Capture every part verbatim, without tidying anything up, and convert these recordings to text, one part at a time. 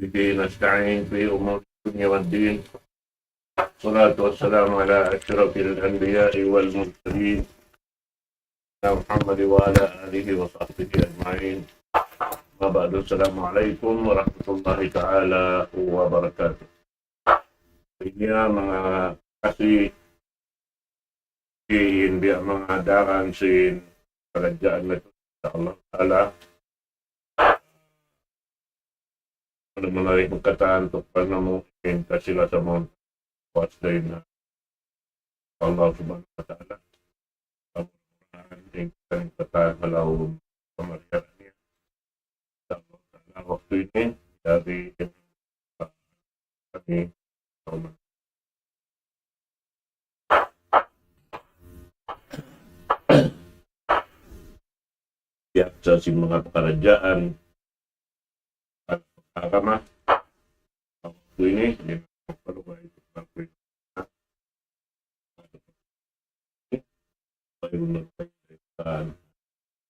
به نستعين في أمور الدنيا والدين. والصلاة والسلام على أشرف الأنبياء والمرسلين، محمد وعلى آله وصحبه أجمعين. أما بعد، السلام عليكم ورحمة الله تعالى وبركاته. Ini manga kasi in biya' manga daran sin karadjaan natu', insya Allah Ta'ala. Unu manarik magkatan tu' pa namu' in kasila sa mawn puas dayn ha Allah Subhanahu wa Ta'ala. Amu in katan ha lawm kamarihan niya. Insya Allah Ta'ala, waktu ini dari kami biya' sa sin manga pakaradjaan agama. Waktu ini, di' na magpaluha itu.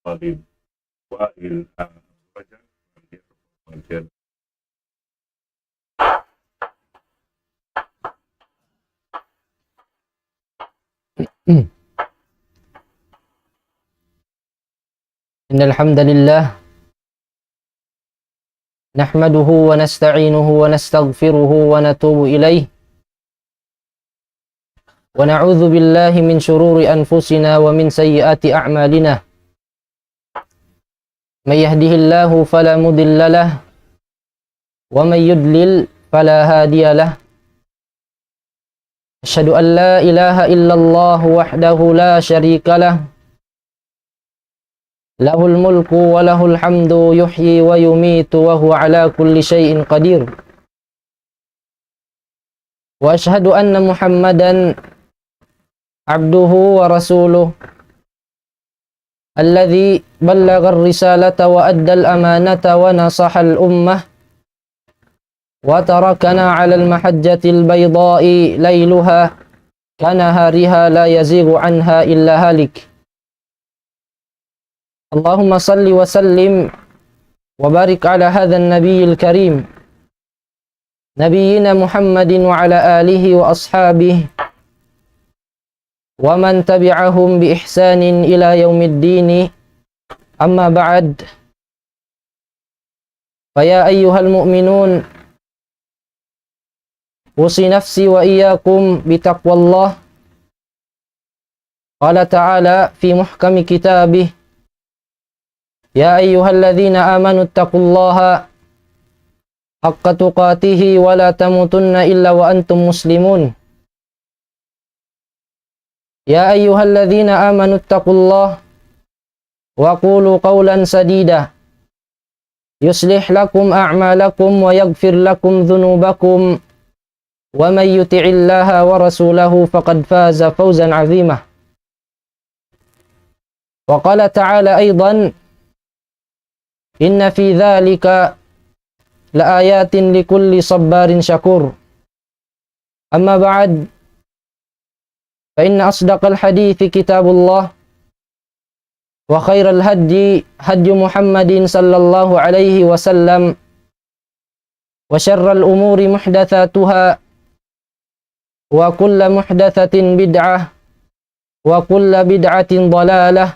Talib Wail, ah, إن الحمد لله نحمده ونستعينه ونستغفره ونتوب إليه، ونعوذ بالله من شرور أنفسنا ومن سيئات أعمالنا. من يهده الله فلا مضل له، ومن يضلل فلا هادي له. أشهد أن لا إله إلا الله وحده لا شريك له، له الملك وله الحمد يحيي ويميت وهو على كل شيء قدير. وأشهد أن محمدا عبده ورسوله الذي بلغ الرسالة وأدى الأمانة ونصح الأمة وتركنا على المحجة البيضاء ليلها كنهارها لا يزيغ عنها إلا هالك. اللهم صل وسلم وبارك على هذا النبي الكريم، نبينا محمد وعلى آله وأصحابه ومن تبعهم بإحسان إلى يوم الدين. أما بعد، فيا أيها المؤمنون، أوصي نفسي وإياكم بتقوى الله. قال تعالى في محكم كتابه: يا أيها الذين آمنوا اتقوا الله حق تقاته ولا تموتن إلا وأنتم مسلمون. يا أيها الذين آمنوا اتقوا الله وقولوا قولا سديدا يصلح لكم أعمالكم ويغفر لكم ذنوبكم ومن يطع الله ورسوله فقد فاز فوزا عظيما. وقال تعالى أيضا: إن في ذلك لآيات لكل صبار شكور. أما بعد، فإن أصدق الحديث كتاب الله، وخير الهدي هدي محمد صلى الله عليه وسلم، وشر الأمور محدثاتها، وكل محدثة بدعة، وكل بدعة ضلالة،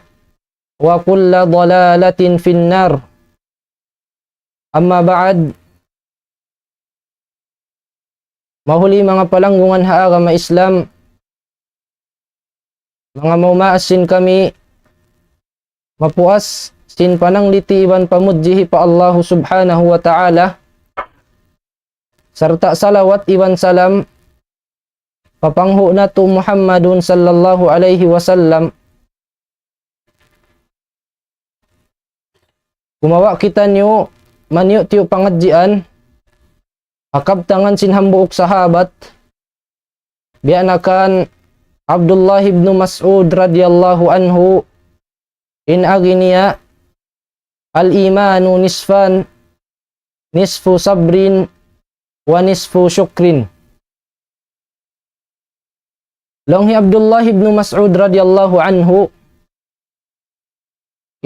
وكل ضلالة في النار. أما بعد، mahuli manga palanggungan ha agama Islam, manga maumaas sin kami, mapuas sin panangliti iban pamudji pa Allahu Subhanahu wa Ta'ala, sarta' salawat iban salam pa panghu' natu' Muhammadun sallallahu alayhi wasallam. Gumawa' kitaniyu maniyu'-tiyu' pangadjian ha kabtangan sin hambuuk sahabat, biya' na kan Abdullah ibn Mas'ud radiyallahu anhu, in agi niya: الإيمان نصفان، نصف صبر ونصف شكر. Laung hi Abdullah ibn Mas'ud radiyallahu anhu,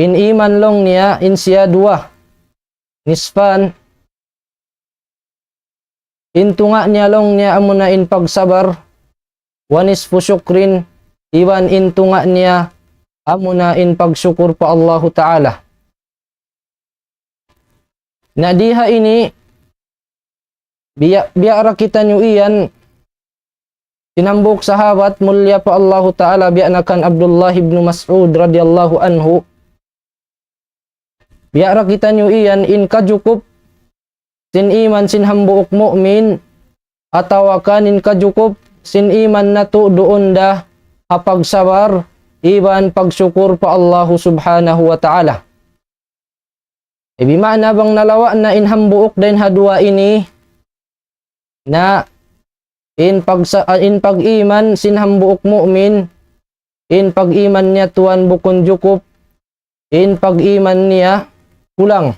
in iman laung niya in siya duwa, nisfan, in tunga' niya laung niya amuna in pagsabar, wa nisfu shukrin, iban in tunga' niya amuna in pagsukur pa Allahu Ta'ala. Na di ha ini, biya', biya' ra kitaniyu yan, sin hambuuk sahabat mulliya pa Allahu Ta'ala, biya' na kan Abdullah ibn Mas'ud radiyallahu anhu. Biya' ra kitaniyu yan in kajukup sin iman sin hambuuk mu'min, atawa kan in kajukup sin iman natu' duun da ha pagsabar, iban pagsukur pa Allahu Subhanahu wa Ta'ala. Ibi ma'na bang nalawa' na in hambuuk dayn ha duwa ini, na in pagsa-, ah, in pag-iman sin hambuuk mu'min, in pag-iman niya tuwan bukun jukup, in pag-iman niya kulang.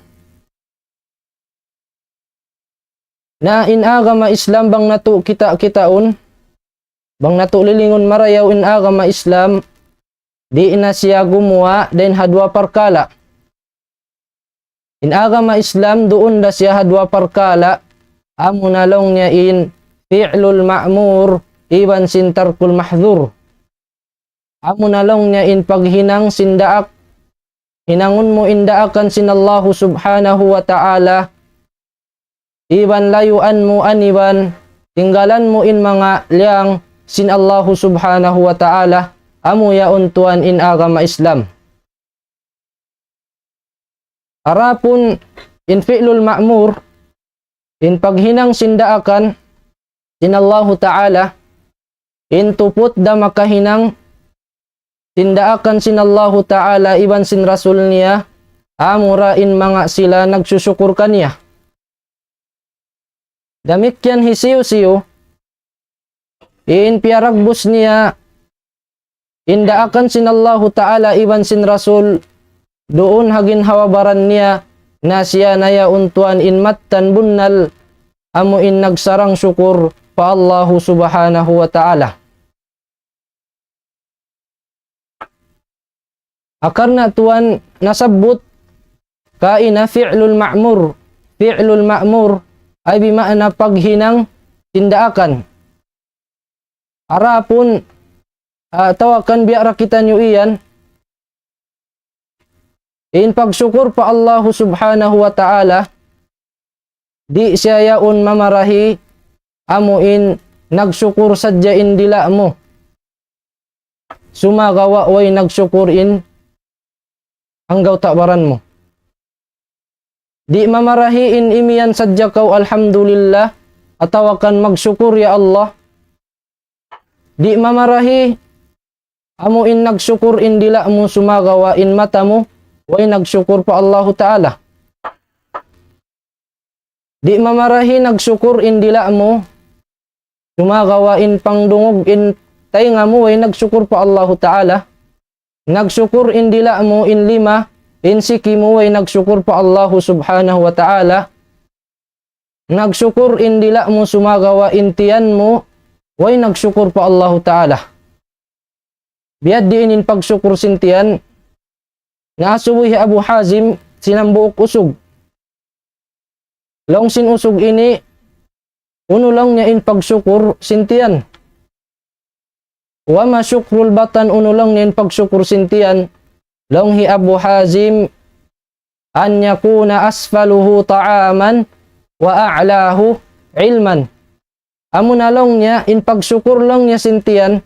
Na in agama Islam bang natu' kita-kitaun, bang natu' lilingun marayaw in agama Islam, di' na siya gumuwa' dayn ha duwa parkala'. In agama Islam duun da siya ha duwa parkala', amuna laung niya in fi'lul ma'mur, iban sin tarkul mahdhur. Amuna laung niya in paghinang sin daak, hinangun mu in daakan sin Allahu Subhanahu wa Ta'ala, iban layuan mu aniban, tinggalan mu in manga liyang sin Allahu Subhanahu wa Ta'ala, amu yaun tuwan in agama Islam. Adapun in fi'lul ma'mur, in paghinang sin daakan sin Allahu Ta'ala, in tuput da makahinang sin daakan sin Allahu Ta'ala iban sin Rasul niya, amura in manga sila nagsusukur kaniya. Damikkiyan hisiyu-siyu in piyaragbus niya in daakan sin Allahu Ta'ala iban sin Rasul duun ha ginhawa-baran niya, na siya na yaun tuwan in mattan bunnal amu in nagsarang-sukur pa Allahu Subhanahu wa Ta'ala. Hangkan na tuwan nasabbut kaina fi'lul ma'mur. Fi'lul ma'mur, ay bi ma'na paghinang sin daakan. Adapun, ah, tawakan biya' ra kitaniyu yan, in pagsukur pa Allahu Subhanahu wa Ta'ala, di' siya yaun mamarahi amu in nagsukur sadja in dila' mu, sumagawa' way nagsukur in anggawta' baran mu. Di' mamarahi in imiyan sadja kaw alhamdulillah, atawa kan magsukur ya Allah. Di' mamarahi amu in nagsukur in dila' mu, sumagawa' in mata mu way nagsukur pa Allahu Ta'ala. Di' mamarahi nagsukur in dila' mu, sumagawa' in pangdungug in taynga mu way nagsukur pa Allahu Ta'ala. Nagsukur in dila' mu, in lima, in siki mu way nagsukur pa Allahu Subhanahu wa Ta'ala. Nagsukur in dila' mu, sumagawa' in tiyan mu way nagsukur pa Allahu Ta'ala. Biya' diin in pagsukur sin tiyan, naasubu hi Abu Hazim sin hambuuk usug. Laung sin usug ini, unu laung niya in pagsukur sin tiyan. Wa ma shukrul batan, unu laung niya in pagsukur sin tiyan. Laung hi Abu Hazim, an yakuna asfaluhu ta'aman wa a'lahu ilman. Amuna laung niya, in pagsukur laung niya sin tiyan,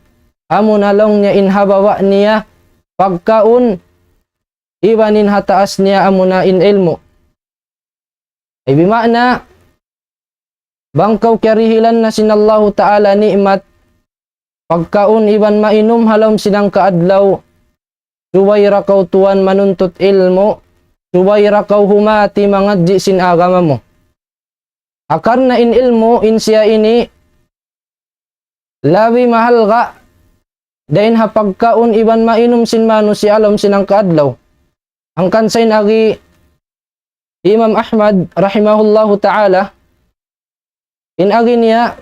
amuna laung niya in ha baba' niya pagkaun, iban in ha taas niya amuna in ilmu'. Ay bi ma'na, bang kaw kiyarihilan na sin Allahu Ta'ala ni'mat, pagkaun iban mainum ha lawm sin hangka adlaw, subay da kaw tuwan manuntut ilmu', subay da kaw humati mangadji' sin agama mu. Hangkan na in ilmu' in siya ini labi mahalga' dayn ha pagkaun iban mainum sin manusiya' ha lawm sin hangka adlaw. Hangkan sa in agi Imam Ahmad rahimahullahu ta'ala, in agi niya,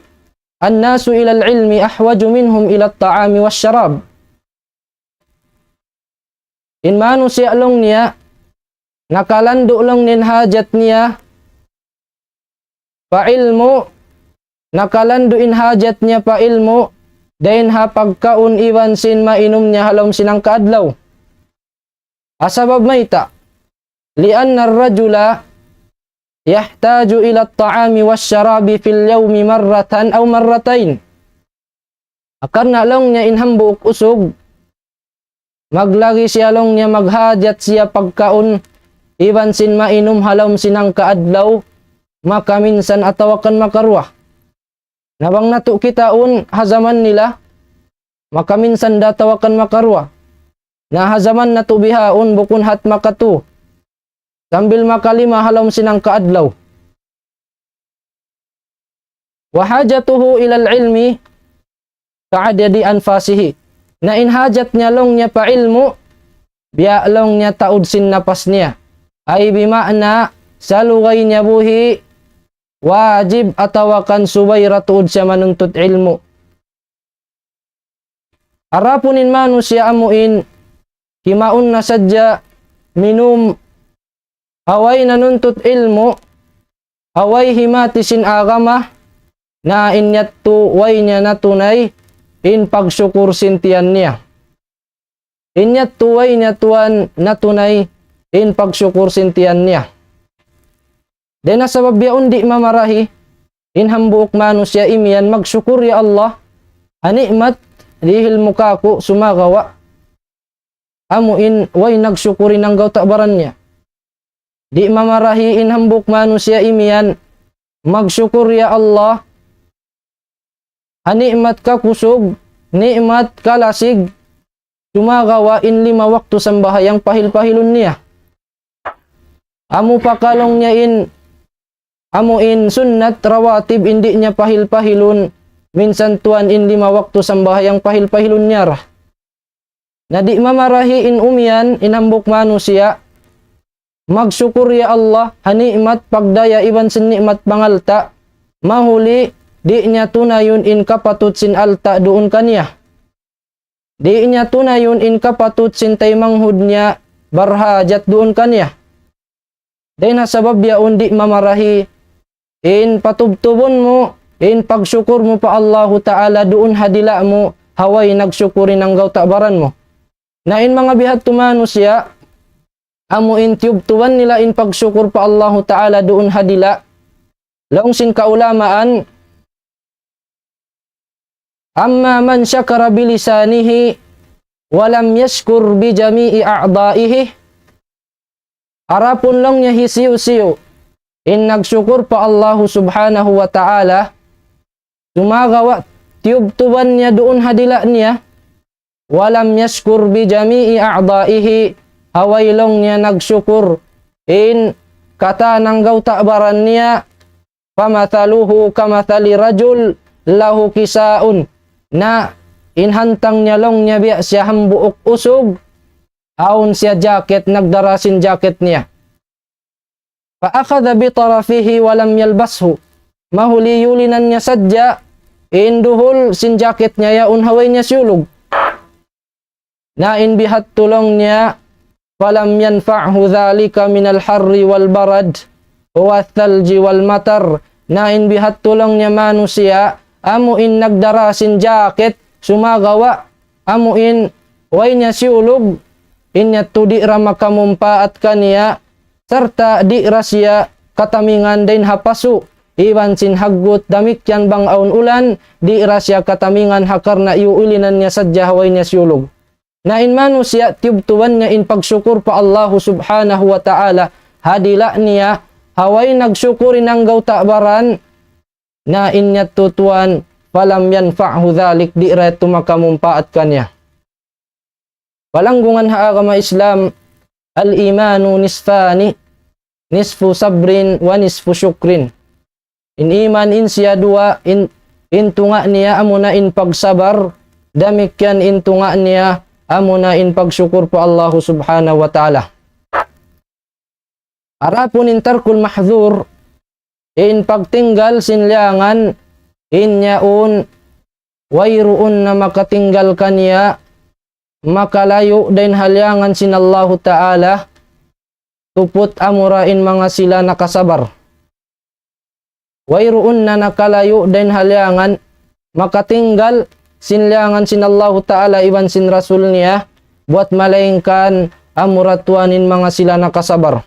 الناس إلى العلم أحوج منهم إلى الطعام والشراب. In manusiya' laung niya, nakalandu' laung niya in hajat niya pa ilmu', nakalandu' in hajat niya pa ilmu', dayn ha pagkaun iban sin mainum niya ha lawm sin hangka adlaw. Sabab mayta'? لأن الرجل يحتاج إلى الطعام والشراب في اليوم مرة أو مرتين. Karna' laung niya in hambuuk usug, maglagi siya laung niya maghajat siya pagkaun, iban sin mainum ha lawm sin hangka adlaw, makaminsan atawa kan makaruwa. Na bang natu' kitaun ha jaman nila, makaminsan da atawa kan makaruwa. Na ha jaman natu' bihaun bukun hat makatu. Sambil makalima ha lawm sin hangka adlaw. وحاجته إلى العلم كعدد أنفاسه. Na in hajat niya laung niya pa ilmu', biya' laung niya taud sin napas niya. Ay bima'na, salugay niya buhi', wajib atawa kan subay ra tuud siya manuntut ilmu'. Adapun in manusiya' amu in kimaun na sadja minum, ha way nanuntut ilmu', ha way himati sin agama, na in yadtu way niya natunay in pagsukur sin tiyan niya. In yadtu way niya tuwan natunay in pagsukur sin tiyan niya. Dayn ha sabab yaun di' mamarahi in hambuuk manusiya' imiyan magsukur, "Ya Allah, ha ni'mat dihil mu kāku', sumagawa' amu in way nagsukur in anggawta' baran niya." Di' mamarahi in hambuuk manusiya' imiyan magsukur, "Ya Allah, ha ni'mat kakusug, ni'mat kalasig, sumagawa' in lima waktu sambahayang pahil-pahilun niya." Amu pa laung niya in, amu in sunnat rawatib in di' niya pahil-pahilun, minsan tuwan in lima waktu sambahayang pahil-pahilun niya ra. Na di' mamarahi in umiyan, in hambuuk manusiya', magsukur, "Ya Allah, ha ni'mat pagdaya iban sin ni'mat pangalta', mahuli di' niya tunayun in kapatut sin alta' duun kaniya. Di' niya tunayun in kapatut sin taymanghud niya barhajat duun kaniya." Dayn ha sabab yaun di' mamarahi in patubtubun mu in pagsukur mu pa Allahu Ta'ala duun ha dila' mu, ha way nagsukur in anggawta' baran mu. Na in manga bihadtu manusiya', amu in tiyubtuban nila in pagsukur pa Allahu Ta'ala duun ha dila'. Laung sin kaulamaan, أما من شكر بلسانه ولم يشكر بجميع أعضائه. Adapun laung niya hisiyu-siyu in nagsukur pa Allahu Subhanahu wa Ta'ala, sumagawa' tiyubtuban niya duun ha dila' niya, ولم يشكر بجميع أعضائه, ha way laung niya nagsukur in katan anggawta' baran niya, فمثله كمثل رجل له كساء. Na in hantang niya laung niya biya' siya hambuuk usug, awn siya jacket, nagdara sin jacket niya. فأخذ بطرفه ولم يلبسه. Mahuli yulinan niya sadja in duhul sin jacket niya yaun, ha way niya siyulug. Na in bihadtu laung niya, فلم ينفعه ذلك من الحر والبرد والثلج والمطر. Na in bihadtu laung niya manusiya', amu in nagdara sin jacket, sumagawa' amu in way niya siyulug, in yadtu di' ra makamumpaat kaniya, sarta' di' ra siya katamingan dayn ha pasu' iban sin haggut, damikkiyan bang awn ulan, di' ra siya katamingan ha karna' iyulinan niya sadja ha way niya siyulug. Na in manusiya' tiyubtuban niya in pagsukur pa Allahu Subhanahu wa Ta'ala ha dila' niya, ha way nagsukur in anggawta' baran, na in yadtu tuwan, فلم ينفعه ذلك, di' ra yadtu makamumpaat kaniya. Palanggungan ha agama Islam, الإيمان نصفان، نصف صبر ونصف شكر. In iman in siya duwa, in, in tunga' niya amuna in pagsabar, damikkiyan in tunga' niya amuna in pagsukur pa Allahu Subhanahu wa Ta'ala. Adapun in tarkul mahzur, in pagtinggal sin liyangan, in yaun wayruun na makatinggal kaniya, makalayu' dayn ha liyangan sin Allahu Ta'ala, tuput amura in manga sila nakasabar. wayruun na nakalayu' dayn ha liyangan, makatinggal sin liyangan sin Allahu Ta'ala iban sin Rasul niya, buwat malaingkan amura tuwan in manga sila nakasabar.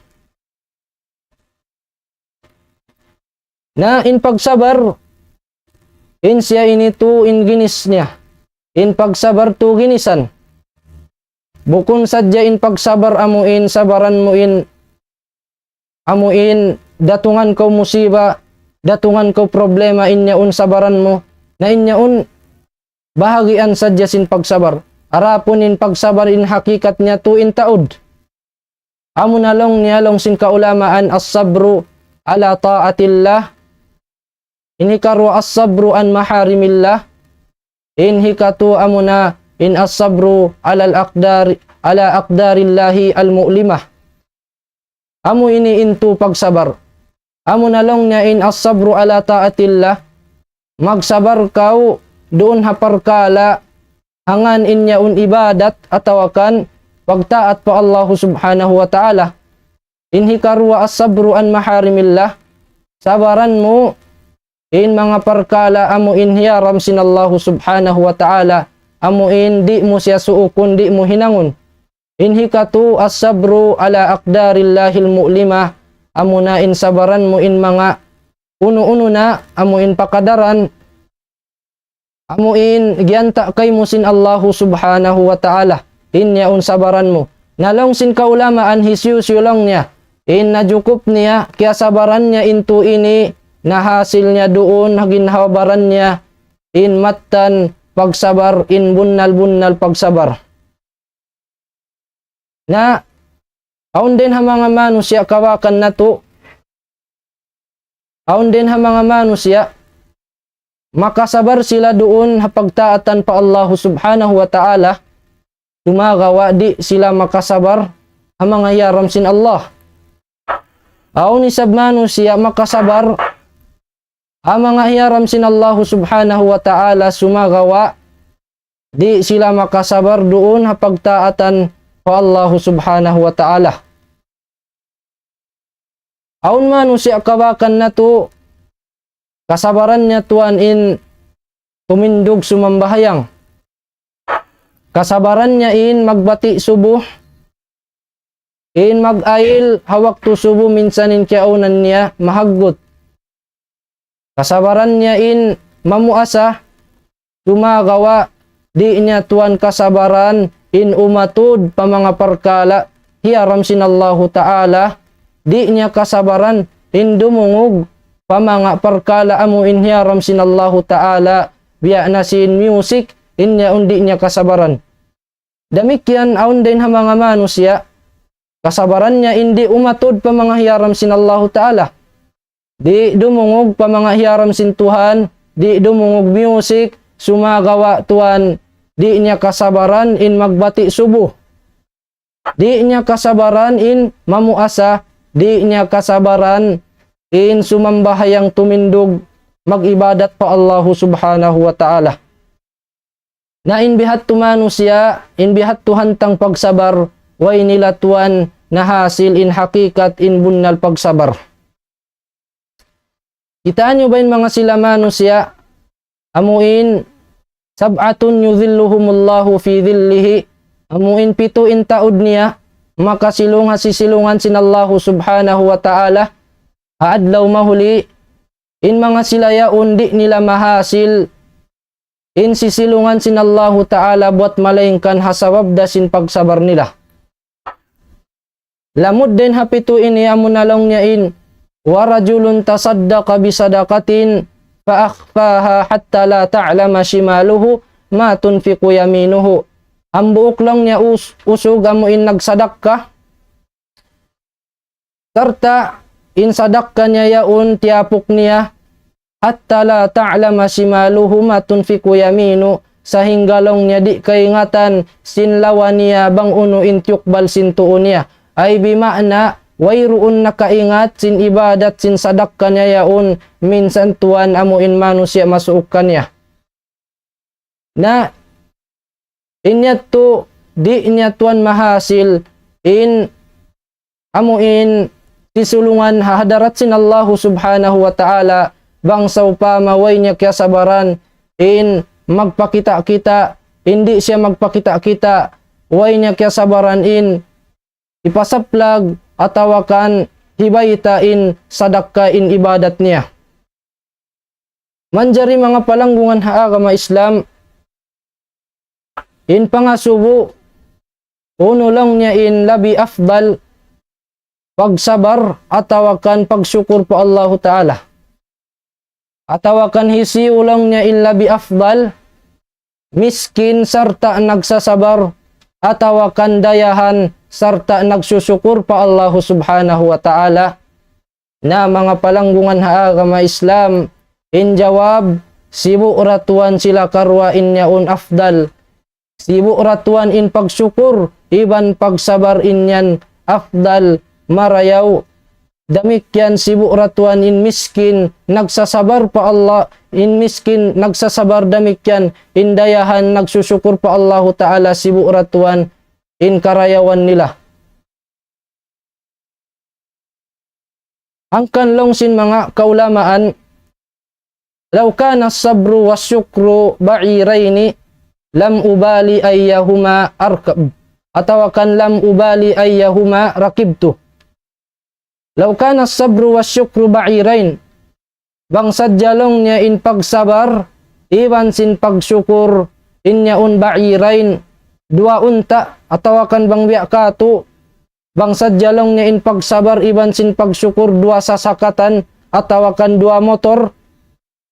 Na in pagsabar, in siya ini tu in ginis niya. In pagsabar tu ginisan. Bukun sadja in pagsabar amu in sabaran mu in, amu in datungan kaw musiba, datungan kaw problema in yaun sabaran mu. Na in yaun bahagian sadja sin pagsabar. Adapun in pagsabar in hakikat niya tu in taud. Amu na laung niya laung sin kaulamaan الصبر على طاعة الله. In hikaruwa الصبر عن محارم الله. In hikatu amu na in الصبر على الأقدار، على أقدار الله المؤلمة. Amu ini in tu pagsabar. Amu na laung niya in الصبر على طاعة الله. Magsabar kaw duun ha parkala' hangkan in yaun ibadat atawa kan pagtaat pa Allahu Subhanahu wa Ta'ala. In hikaruwa الصبر عن محارم الله. Sabaran mu in manga parkala' amu in hiyaram sin Allahu Subhanahu wa Ta'ala, amu in di' mu siya suukun, di' mu hinangun. In hikatu الصبر على أقدار الله المؤلمة. Amu na in sabaran mu in manga unu-unu na, amu in pakadaran, amu in giyanta' kaymu sin Allahu Subhanahu wa Ta'ala. In yaun sabaran mu. Na laung sin kaulamaan hisiyu-siyu laung niya in najukup niya, kiyasabaran niya in tu ini, nahasil niya duun ha ginhawa-baran niya in mattan pagsabar, in bunnal-bunnal pagsabar. Na awn dayn ha manga manusiya' kawakan natu', awn dayn ha manga manusiya' makasabar sila duun ha pagtaatan pa Allahu Subhanahu wa Ta'ala, sumagawa' di' sila makasabar ha manga hiyaram sin Allah. Awn isab manusiya' makasabar ha manga hiyaram sin Allahu Subhanahu wa Ta'ala, sumagawa' di' sila makasabar duun ha pagtaatan pa Allahu Subhanahu wa Ta'ala. Awn manusiya' kawakan natu', kasabaran niya tuwan in tumindug sumambahayang. Kasabaran niya in magbati' subuh, in mag-ayil ha waktu subuh minsan in kiyaunan niya mahaggut. Kasabaran niya in mamuasa, sumagawa' di' niya tuwan kasabaran in umatud pa manga parkala' hiyaram sin Allahu Ta'ala, di' niya kasabaran in dumungug pa manga parkala' amu in hiyaram sin Allahu Ta'ala, biya' na sin music, in yaun di' niya kasabaran. Damikkiyan awn dayn ha manga manusiya', kasabaran niya in di' umatud pa manga hiyaram sin Allahu Ta'ala. Di' dumungug pa manga hiyaram sin Tuhan, di' dumungug music, sumagawa' tuwan, di' niya kasabaran in magbati' subuh. Di' niya kasabaran in mamuasa, di' niya kasabaran in sumambahayang tumindug mag-ibadat pa Allahu Subhanahu wa Ta'ala. Na in biya' hādtu manusiya', in biya' hādtu hantang pagsabar, way nila tuwan nahasil in hakikat in bunnal pagsabar. Kitaa niyu ba in manga sila manusiya', amu in, سبعة يظلهم الله في ظله, amu in pitu in taud niya, makasilung ha sisilungan sin Allahu Subhanahu wa Ta'ala, ha adlaw mahuli, in manga sila yaun di' nila mahasil in sisilungan sin Allahu Ta'ala buwat malaingkan ha sabab da sin pagsabar nila. Lamud dayn ha pitu ini amu na laung niya in, ورجل تصدق بصدقة فأخفاها حتى لا تعلم شماله ما تنفق يمينه. Hambuuk laung niya us-, usug amu in nagsadakka, sarta' in sadakka niya yaun tiyapuk niya, حتى لا تعلم شماله ما تنفق يمينه, sahingga laung niya di' kaingatan sin lawa niya bang unu in tiyukbal sin tuu niya. Ay bima'na, wayruun nakaingat sin ibadat sin sadakka niya yaun, minsan tuwan amu in manusiya' masuuk kaniya. Na in yadtu di' niya tuwan mahasil in amu in sisilungan ha hadarat sin Allahu Subhanahu wa Ta'ala, bang sawpama way niya kiyasabaran in magpakita'-kita', in di' siya magpakita'-kita', way niya kiyasabaran in hipasaplag atawa kan hibayta' in sadakka in ibadat niya. Manjari manga palanggungan ha agama Islam, in pangasubu, unu laung niya in labi afdal, pagsabar atawa kan pagsukur pa Allahu Ta'ala. Atawa kan hisiyu laung niya in labi afdal, miskin sarta' nagsasabar, atawa kan dayahan sarta' nagsusukur pa Allahu Subhanahu wa Ta'ala. Na manga palanggungan ha agama Islam, in jawab, sibu' ra tuwan sila karuwa in yaun afdal. Sibu' ra tuwan in pagsukur, iban pagsabar in yan afdal, marayaw. Damikkiyan sibu' ra tuwan in miskin nagsasabar pa Allah, in miskin nagsasabar, damikkiyan in dayahan nagsusukur pa Allahu Ta'ala, sibu' ra tuwan in karayawan nila. Hangkan laung sin manga kaulamaan, لو كان الصبر والشكر بعيرين لم أبال أيهما أركب. Atawa kan لم أبال أيهما ركبت. لو كان الصبر والشكر بعيرين. Bang sadja laung niya in pagsabar, iban sin pagsukur, in yaun بعيرين, duwa unta', atawa kan bang biya' katu', bang sadja laung niya in pagsabar iban sin pagsukur duwa sasakatan atawa kan duwa motor,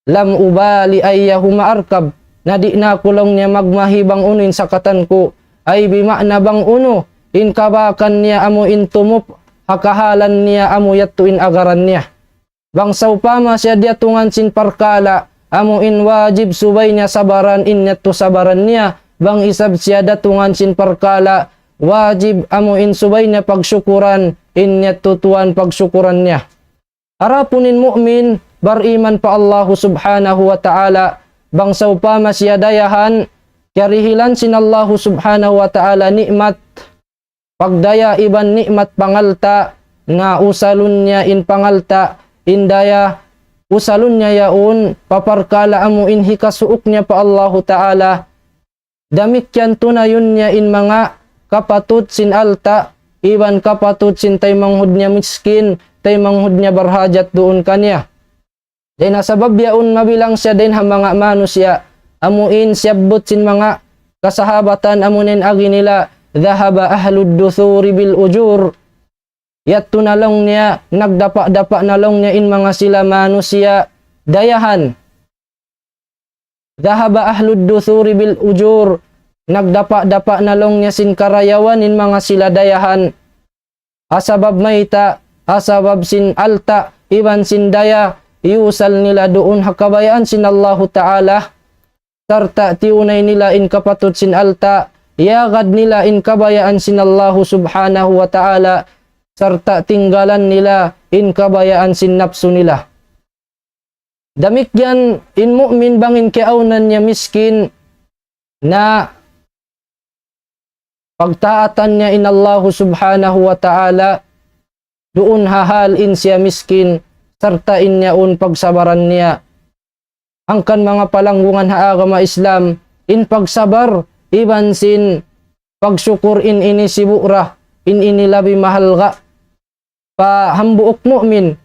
لم أبال أيهما أركب, na di' na aku laung niya magmahi bang unu in sakatan ku, ay bima'na bang unu in kabakan niya amu in tumup, ha kahalan niya amu yadtu in agaran niya. Bang sawpama siya diyatungan sin parkala', amu in wajib subay niya sabaran, in yadtu sabaran niya. Bang isab siya datungan sin parkala', wajib amu in subay niya pagsukuran, in yadtu tuwan pagsukuran niya. Adapun in mu'min, bariman pa Allahu Subhanahu wa Ta'ala, bang sawpama siya dayahan, kiyarihilan sin Allahu Subhanahu wa Ta'ala ni'mat, pagdaya iban ni'mat pangalta', na usalun niya in pangalta', in daya, usalun niya yaun, pa parkala' amu in hikasuuk niya pa Allahu Ta'ala, damikkiyan tunayun niya in manga kapatut sin alta', iban kapatut sin taymanghud niya miskin, taymanghud niya barhajat duun kaniya. Dayn ha sabab yaun mabilang siya dayn ha manga manusiya', amu in siyabbut sin manga kasahabatan amu in agi nila, ذهب أهل الدثور بالأجور. Yadtu na laung niya, nagdapa'-dapa' na laung niya in manga sila manusiya' dayahan. ذهب أهل الدثور بالأجور. Nagdapa'-dapa' na laung niya sin karayawan in manga sila dayahan. Ha sabab mayta', ha sabab sin alta', iban sin daya, iyusal nila duun ha kabayaan sin Allahu Ta'ala, sarta' tiyunay nila in kapatut sin alta', iyagad nila in kabayaan sin Allahu Subhanahu wa Ta'ala, sarta' tinggalan nila in kabayaan sin napsu nila. Damikkiyan in mu'min bang in kiyaawnan niya miskin, na pagtaatan niya in Allahu Subhanahu wa Ta'ala, duun ha hal in siya miskin, sarta' in yaun pagsabaran niya. Hangkan manga palanggungan ha agama Islam, in pagsabar, iban sin pagsukur in ini sibu' ra, in ini labi mahalga' pa hambuuk mu'min,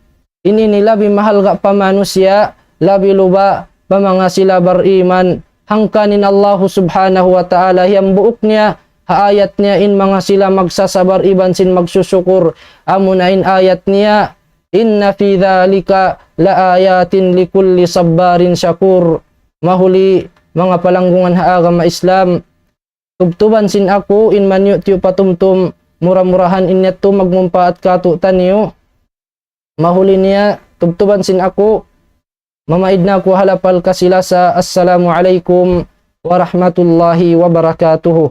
in ini labi mahalga' pa manusiya', labi luba pa manga sila bariman. Hangkan in Allahu Subhanahu wa Ta'ala hiyambuuk niya ha ayat niya in manga sila magsasabar iban sin magsusukur. Amuna in ayat niya, إن في ذلك لآيات لكل صبار شكور. Mahuli manga palanggungan ha agama Islam, tubtuban sin aku in maniyu'-tiyu' patumtum, mura-murahan in yadtu magmumpaat kātu'niyu. Mahuli niya, tubtuban sin aku, mamaid na aku ha lapal kasi-lasa. Assalamu alaykum warahmatullahi wabarakatuh.